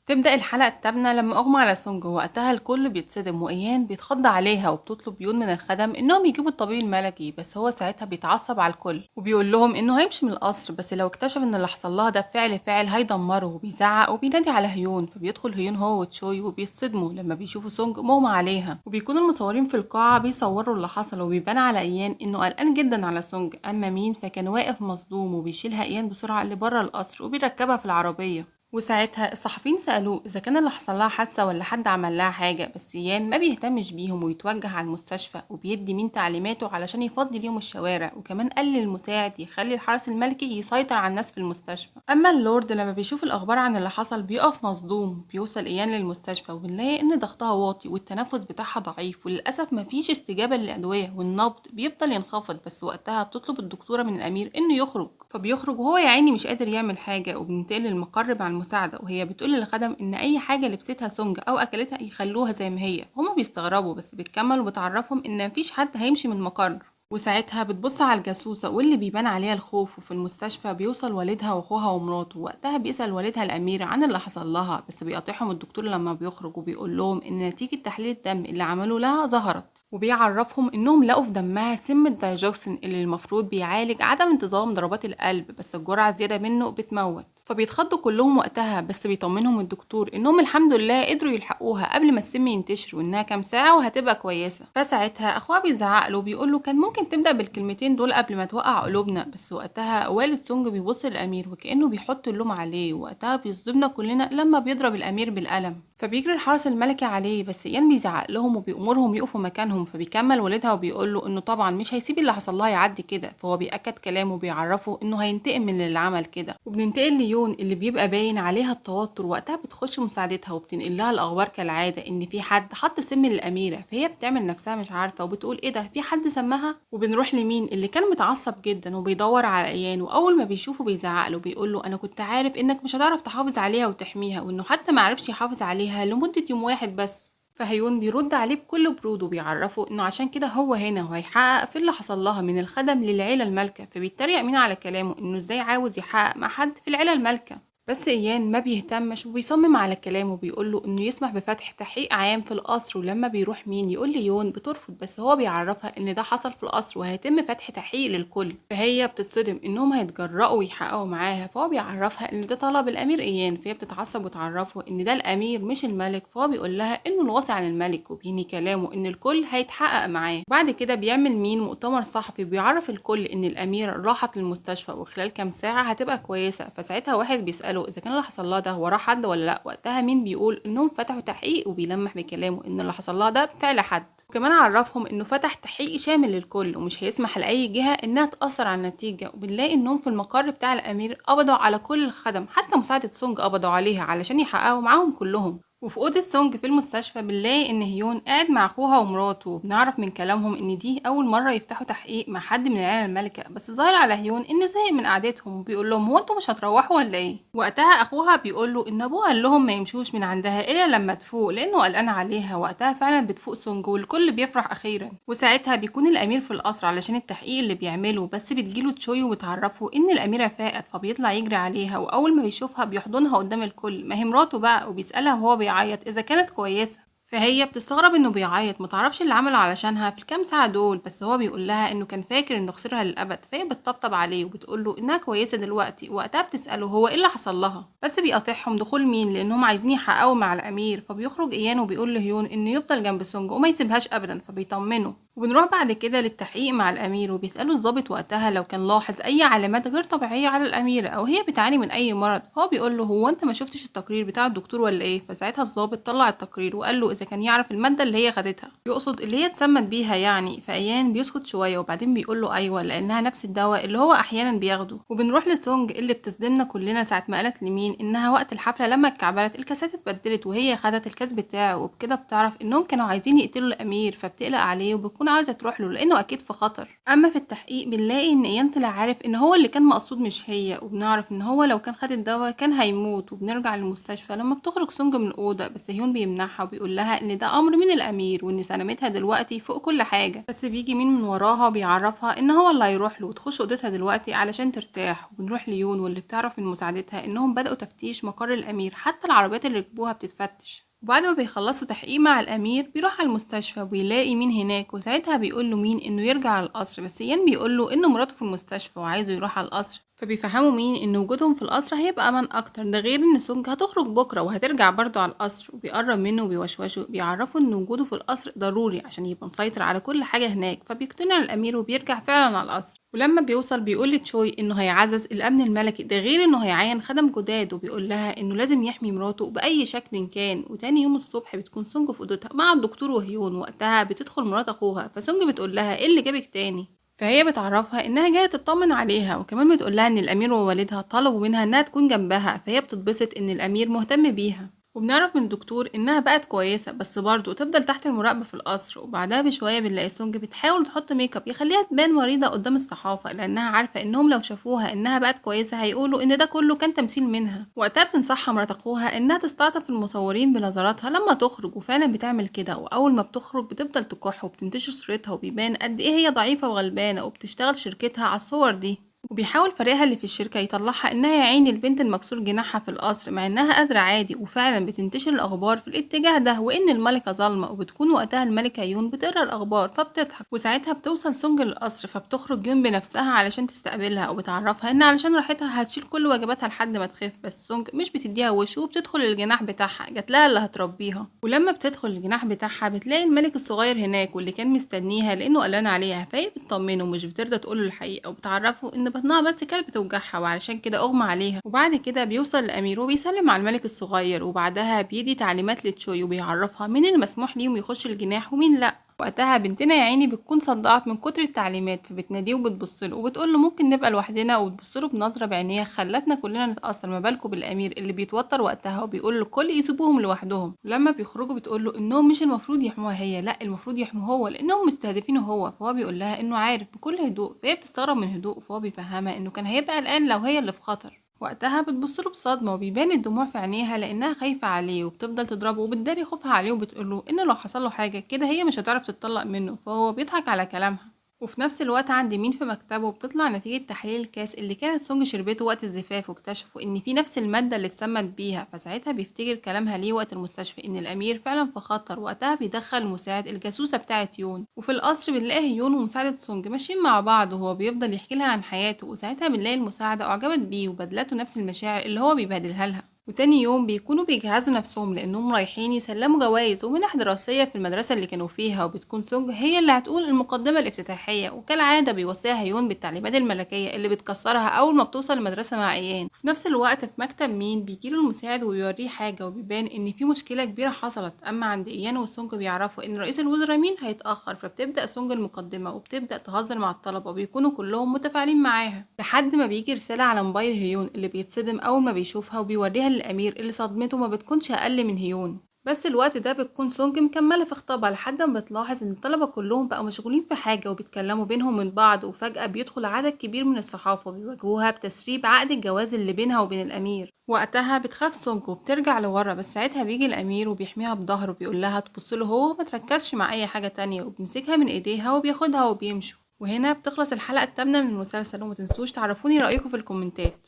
تبدأ الحلقة الثامنة لما أغمى على سونج، وقتها الكل بيتصدم وإيان بيتخض عليها، وبتطلب يون من الخدم إنهم يجيبوا الطبيب الملكي، بس هو ساعتها بيتعصب على الكل وبيقول لهم إنه هيمشي من القصر، بس لو اكتشف إن اللي حصل لها ده فعل فاعل هيدمره، وبيزعق وبينادي على هيون. فبيدخل هيون هو وتشوي وبيتصدموا لما بيشوفوا سونج مغمى عليها، وبيكونوا المصورين في القاعة بيصوروا اللي حصل، وبيبان على إيان إنه قلقان جدا على سونج. أما مين فكان واقف مصدوم، وبيشيلها إيان بسرعة لبره القصر وبيركبها في العربية. وساعتها الصحفيين سألوه إذا كان اللي حصل لها حادثة ولا حد عمل لها حاجة، بس إيان ما بيهتمش بيهم ويتوجه على المستشفى، وبيدي مين تعليماته علشان يفضي ليهم الشوارع، وكمان قال للمساعد يخلي الحرس الملكي يسيطر على الناس في المستشفى. أما اللورد لما بيشوف الأخبار عن اللي حصل بيقف مصدوم. بيوصل إيان للمستشفى وبنلاقي إن ضغطها واطي والتنفس بتاعها ضعيف، وللأسف مفيش استجابة للأدوية والنبض بيفضل ينخفض. بس وقتها بتطلب الدكتورة من الأمير إنه يخرج، فبيخرج وهو يا عيني مش قادر يعمل حاجة. وبننتقل للمقر مع المساعدة، وهي بتقول للخدم إن أي حاجة لبستها سونج أو أكلتها يخلوها زي ما هي. هما بيستغربوا بس بتكمل وبتعرفهم إن مفيش حد هيمشي من المقر. وساعتها بتبص على الجاسوسة واللي بيبان عليها الخوف. وفي المستشفى بيوصل والدها واخوها ومراته، وقتها بيسأل والدها الأمير عن اللي حصل لها، بس بيقاطعهم الدكتور لما بيخرج وبيقول لهم إن نتيجة تحليل الدم اللي عملوه لها ظهرت، وبيعرفهم إنهم لقوا في دمها سم الدايجوكسين اللي المفروض بيعالج عدم انتظام ضربات القلب، بس الجرعة زيادة منه بتموت. فبيتخضوا كلهم وقتها، بس بيطمنهم الدكتور إنهم الحمد لله قدروا يلحقوها قبل ما السم ينتشر، وإنها كام ساعة وهتبقى كويسة. فساعتها أخوها بيزعق له وبيقول له كان ممكن تبدأ بالكلمتين دول قبل ما توقع قلوبنا. بس وقتها والد سونج بيبص للأمير وكأنه بيحط اللوم عليه، وقتها بيصدمنا كلنا لما بيضرب الأمير بالقلم. فبيجري الحرس الملكي عليه، بس إيان بيزعق لهم وبيأمرهم يقفوا مكانهم. فبيكمل والدها وبيقول له إنه طبعا مش هيسيب اللي حصل لها يعدي كده، فهو بيأكد كلامه وبيعرفه إنه هينتقم من اللي عمل كده. وبننتقل ليون اللي بيبقى باين عليها التوتر، وقتها بتخش مساعدتها وبتنقل لها الأخبار كالعادة إن في حد حط سم للأميرة، فهي بتعمل نفسها مش عارفة وبتقول إيه ده، في حد سمها؟ وبنروح لمين اللي كان متعصب جدا وبيدور على إيان، وأول ما بيشوفه بيزعق له وبيقول له أنا كنت عارف إنك مش هتعرف تحافظ عليها وتحميها، وإنه حتى ما عرفش يحافظ عليها لمدة يوم واحد بس. فهيون بيرد عليه بكل برود وبيعرفه انه عشان كده هو هنا وهيحقق في اللي حصل لها من الخدم للعيلة المالكة. فبيتريق مين على كلامه انه ازاي عاوز يحقق مع حد في العيلة المالكة، بس إيان ما بيهتمش وبيصمم على كلامه وبيقول له انه يسمح بفتح تحقيق عام في القصر. ولما بيروح مين يقول ليون بترفض، بس هو بيعرفها ان ده حصل في القصر وهيتم فتح تحقيق للكل. فهي بتتصدم انهم هيتجرأوا ويحققوا معاها، فهو بيعرفها ان ده طلب الامير إيان. فهي بتتعصب وتعرفه ان ده الامير مش الملك، فهو بيقول لها انه الوصي عن الملك، وبينهي كلامه ان الكل هيتحقق معاه. بعد كده بيعمل مين مؤتمر صحفي بيعرف الكل ان الامير راحت للمستشفى وخلال كام ساعة هتبقى كويسة. فساعتها واحد بيسأله إذا كان اللي حصل لها ده وراه حد ولا لأ، وقتها مين بيقول إنهم فتحوا تحقيق، وبيلمح بكلامه إن اللي حصل لها ده بفعل حد. وكمان عرفهم إنه فتح تحقيق شامل للكل ومش هيسمح لأي جهة إنها تأثر على النتيجة. وبنلاقي إنهم في المقر بتاع الأمير قبضوا على كل الخدم، حتى مساعدة سونج قبضوا عليها علشان يحققوا معاهم كلهم. وفي أوضة سونج في المستشفى بنلاقي إن هيون قاعد مع أخوها ومراته، وبنعرف من كلامهم إن دي أول مرة يفتحوا تحقيق مع حد من العيلة المالكة. بس ظاهر على هيون إن زهق من قعدتهم وبيقول لهم هو انتوا مش هتروحوا ولا إيه؟ وقتها أخوها بيقول له إن أبوه قال لهم ما يمشوش من عندها إلا لما تفوق لأنه قلقان عليها. وقتها فعلا بتفوق سونج والكل بيفرح أخيرا. وساعتها بيكون الأمير في القصر علشان التحقيق اللي بيعمله، بس بتجيله تشوي وبتعرفه إن الأميرة فاقت، فبيطلع يجري عليها، وأول ما بيشوفها بيحضنها قدام الكل، ما هي مراته بقى، وبيسألها وهو بيعيط إذا كانت كويسة. فهي بتستغرب انه بيعيط، متعرفش اللي عمله علشانها في الكام ساعة دول، بس هو بيقول لها انه كان فاكر انه خسرها للأبد. فهي بتطبطب عليه وبتقول له انها كويسة دلوقتي. وقتها بتسأله هو ايه اللي حصل لها، بس بيقاطعهم دخول مين لانهم عايزين يحققوا مع الامير. فبيخرج ايان وبيقول لهيون انه يفضل جنب سونج وما يسيبهاش ابدا، فبيطمنه. وبنروح بعد كده للتحقيق مع الامير، وبيسألوا الضابط وقتها لو كان لاحظ اي علامات غير طبيعية على الاميرة او هي بتعاني من اي مرض. فهو بيقول له هو انت ما شفتش التقرير بتاع الدكتور ولا ايه؟ فساعتها الضابط طلع التقرير وقال له اذا كان يعرف المادة اللي هي خدتها، يقصد اللي هي اتسمت بيها يعني. فايان بيسكت شوية وبعدين بيقول له ايوه لانها نفس الدواء اللي هو احيانا بياخده. وبنروح لسونج اللي بتصدمنا كلنا ساعة ما قالت لمين انها وقت الحفلة لما اتكعبلت الكاسات اتبدلت وهي خدت الكاس بتاعه، وبكده بتعرف انهم كانوا عايزين يقتلوا الامير، فبتقلق عليه وبتكون بتكون عايزه تروح له لانه اكيد في خطر. اما في التحقيق بنلاقي ان ايان طلع عارف ان هو اللي كان مقصود مش هي، وبنعرف ان هو لو كان خد الدواء كان هيموت. وبنرجع للمستشفى لما بتخرج سونج من الاوضة، بس هيون بيمنعها وبيقول لها ان ده امر من الامير وان سلامتها دلوقتي فوق كل حاجة. بس بيجي مين من وراها بيعرفها ان هو اللي هيروح له وتخش اوضتها دلوقتي علشان ترتاح. وبنروح ليون واللي بتعرف من مساعدتها انهم بدأوا تفتيش مقر الامير، حتى العربيات اللي ركبوها بتتفتش. وبعد ما بيخلصوا تحقيق مع الامير بيروح على المستشفى وبيلاقي مين هناك، وساعتها بيقول له مين انه يرجع على القصر، بس ايان بيقول له انه مراته في المستشفى وعايزه يروح على القصر، فبيفهموا مين ان وجودهم في القصر هيبقى امان اكتر، ده غير ان سونج هتخرج بكره وهترجع برضه على القصر. وبيقرب منه وبيوشوشه بيعرفوا ان وجوده في القصر ضروري عشان يبقى مسيطر على كل حاجة هناك، فبيقتنع الامير وبيرجع فعلا على القصر. ولما بيوصل بيقول لتشوي انه هيعزز الامن الملكي، ده غير انه هيعين خدم جداد، وبيقول لها انه لازم يحمي مراته باي شكل كان. وتاني يوم الصبح بتكون سونج في اوضتها مع الدكتور وهيون، وقتها بتدخل مرات اخوها، فسونج بتقول لها ايه اللي جابك تاني، فهي بتعرفها انها جاية تطمن عليها، وكمان بتقول لها ان الامير ووالدها طلبوا منها انها تكون جنبها، فهي بتتبسط ان الامير مهتم بيها. وبنعرف من الدكتور انها بقت كويسة بس برضه تفضل تحت المراقبة في القصر. وبعدها بشوية بنلاقي سونج بتحاول تحط ميك اب يخليها تبان مريضه قدام الصحافة، لانها عارفه انهم لو شافوها انها بقت كويسة هيقولوا ان ده كله كان تمثيل منها. وقتها بتنصحها مرات اخوها انها تستعطف المصورين بنظراتها لما تخرج، وفعلا بتعمل كده. واول ما بتخرج بتفضل تكح وبتنتشر صورتها، وبيبان قد ايه هي ضعيفة وغلبانه، وبتشتغل شركتها على الصور دي. وبيحاول فريقها اللي في الشركة يطلعها انها يا عيني البنت المكسور جناحها في القصر، مع انها قادرة عادي. وفعلا بتنتشر الاخبار في الاتجاه ده وان الملكة ظالمة، وبتكون وقتها الملكة يون بتقرا الاخبار فبتضحك. وساعتها بتوصل سونج للقصر، فبتخرج يون بنفسها علشان تستقبلها، وبتعرفها ان علشان راحتها هتشيل كل واجباتها لحد ما تخف، بس سونج مش بتديها وش وبتدخل الجناح بتاعها، جات لها اللي هتربيها. ولما بتدخل الجناح بتاعها بتلاقي الملك الصغير هناك واللي كان مستنيها لانه قلقان عليها، فهي بتطمنه ومش بترضى تقوله الحقيقة، وبتعرفه ان بطنها بس كانت بتوجعها وعلشان كده اغمى عليها. وبعد كده بيوصل الامير وبيسلم على الملك الصغير، وبعدها بيدي تعليمات لتشوي وبيعرفها مين المسموح ليهم يخش الجناح ومين لا. وقتها بنتنا يا عيني بتكون صدعت من كتر التعليمات، فبتناديه وبتبصله وبتقول له ممكن نبقى لوحدنا، وبتبصله بنظره بعينيها خلتنا كلنا نتاثر، ما بالكم بالامير اللي بيتوتر وقتها وبيقول للكل يسيبوهم لوحدهم. ولما بيخرجوا بتقول له انهم مش المفروض يحموها هي، لا المفروض يحموه هو لانهم مستهدفينه هو، فهو بيقول لها انه عارف بكل هدوء، فهي بتستغرب من هدوء، فهو بيفهمها انه كان هيبقى قلقان لو هي اللي في خطر. وقتها بتبصله بصدمة وبيبان الدموع في عينيها لانها خايفة عليه، وبتفضل تضربه وبتداري خوفها عليه وبتقوله انه لو حصل له حاجة كده هي مش هتعرف تتطلق منه، فهو بيضحك على كلامها. وفي نفس الوقت عند مين في مكتبه بتطلع نتيجة تحليل الكاس اللي كانت سونج شربته وقت الزفاف، واكتشفوا ان في نفس المادة اللي اتسمت بيها، فساعتها بيفتكر كلامها ليه وقت المستشفى ان الامير فعلا في خطر. وقتها بيدخل المساعد الجاسوسة بتاعة يون. وفي القصر بنلاقي يون ومساعدة سونج ماشيين مع بعض، وهو بيفضل يحكي لها عن حياته، وساعتها بنلاقي المساعدة اعجبت بيه وبدلته نفس المشاعر اللي هو بيبادلها لها. وتاني يوم بيكونوا بيجهزوا نفسهم لانهم رايحين يسلموا جوائز ومنح دراسية في المدرسة اللي كانوا فيها، وبتكون سونج هي اللي هتقول المقدمة الافتتاحيه. وكالعادة بيوصيها هيون بالتعليمات الملكية اللي بتكسرها اول ما بتوصل المدرسة مع ايان. وفي نفس الوقت في مكتب مين بيجيله المساعد وبيوريه حاجة، وبيبان ان في مشكلة كبيرة حصلت. اما عند ايان وسونج بيعرفوا ان رئيس الوزراء مين هيتاخر، فبتبدا سونج المقدمة وبتبدا تهزر مع الطلبة وبيكونوا كلهم متفاعلين معاها، لحد ما بيجي رسالة على موبايل هيون اللي بيتصدم اول ما بيشوفها وبيوريها الامير اللي صدمته ما بتكونش اقل من هيون. بس الوقت ده بتكون سونج مكملة في خطابها لحد ما بتلاحظ ان الطلبة كلهم بقوا مشغولين في حاجة وبيتكلموا بينهم من بعض، وفجاة بيدخل عدد كبير من الصحافة وبيواجهوها بتسريب عقد الجواز اللي بينها وبين الامير. وقتها بتخاف سونج وبترجع لورا، بس ساعتها بيجي الامير وبيحميها بظهره وبيقول لها تبص له هو وما تركزش مع اي حاجة تانية، وبيمسكها من ايديها وبياخدها وبيمشوا. وهنا بتخلص الحلقة الثامنة من المسلسل، وما تنسوش تعرفوني رايكم في الكومنتات.